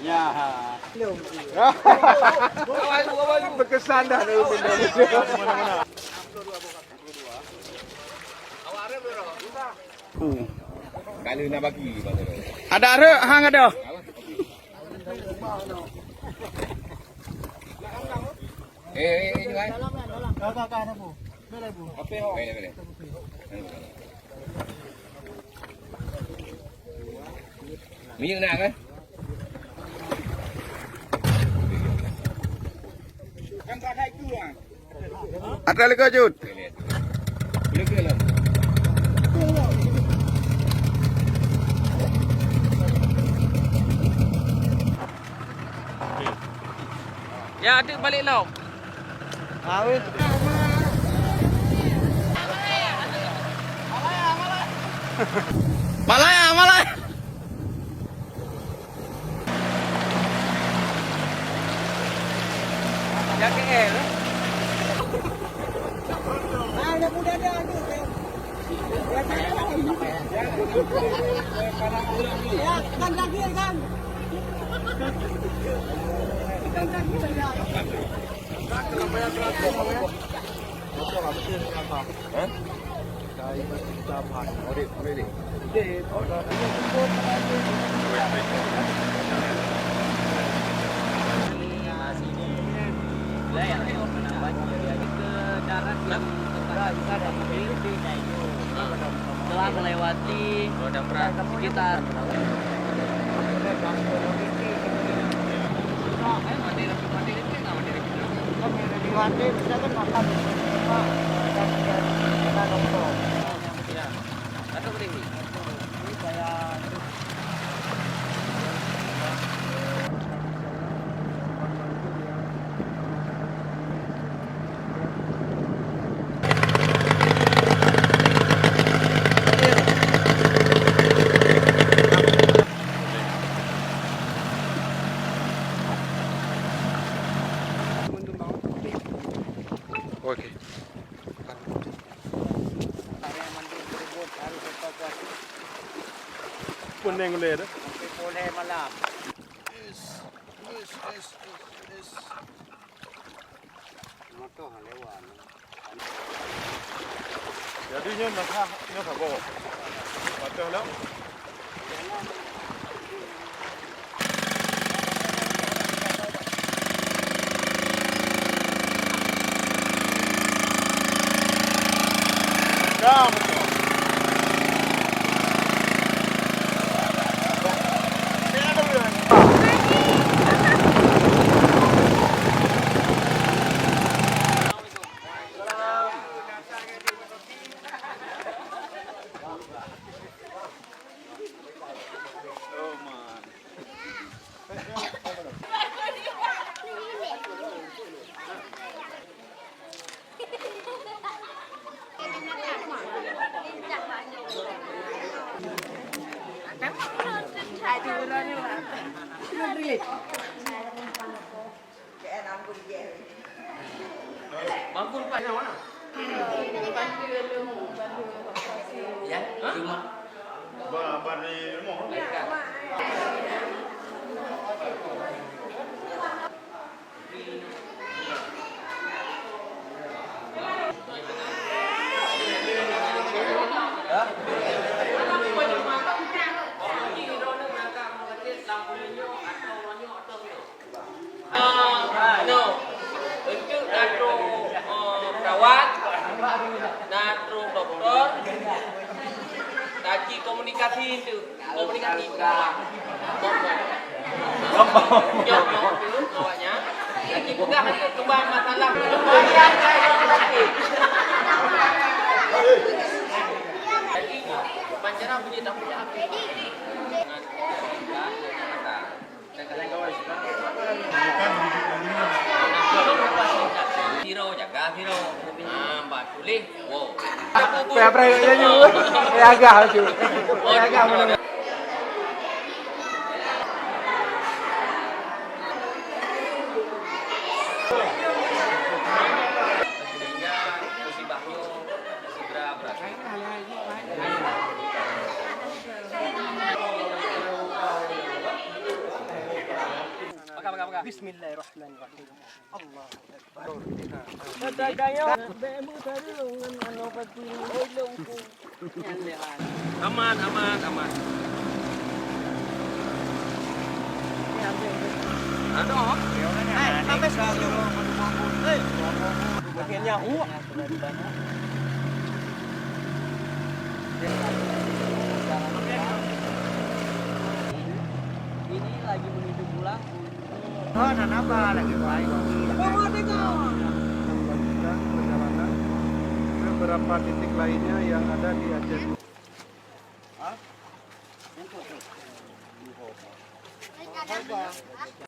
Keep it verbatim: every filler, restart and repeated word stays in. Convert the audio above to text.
Ya. Berkesan dah. Ada arek hang ada. Eh, eh, eh, Iwan. Boleh, boleh. Minyeuk na kan? Atra leuka jut. Ya, adik balik lom. Malaya, malaya. Telah melewati sekitar Oke. Peuneng ulèe dah. Sampai pukul malam. Moto lewat. Jadi nyoe masa nyoe saboh. Patah lah. Bangku lepas nyawa. Ya, cuma. Ba, ba di rumah. Untuk na troh, eh, perawat, na troh doktor, taji komunikasi tu. Komunikasi peugah. Gampang. Nyoe, nyoe, dulu awaknya. Lagi peugah lagi kembang masalah. Jadi, panjara punya tak punya apa. Siro jaga siro. Ah, bak tulis. Wow. Payah pernah nyanyi. Payah agah tu. Payah agah mana? Sehingga musibah nyoe segera berakhir. Bismillahirrahmanirrahim. Allahu Akbar. Kata kaya, bèk meutarông ngon anu pati ilông ku. Aman, aman, aman. Aduh. Hai, sampai sepuluh. Hei. Bagiannya, uh. Ini lagi menuju pulang. Oh, dan apa lagi baik? Melanjutkan perjalanan ke beberapa titik lainnya yang ada di Aceh.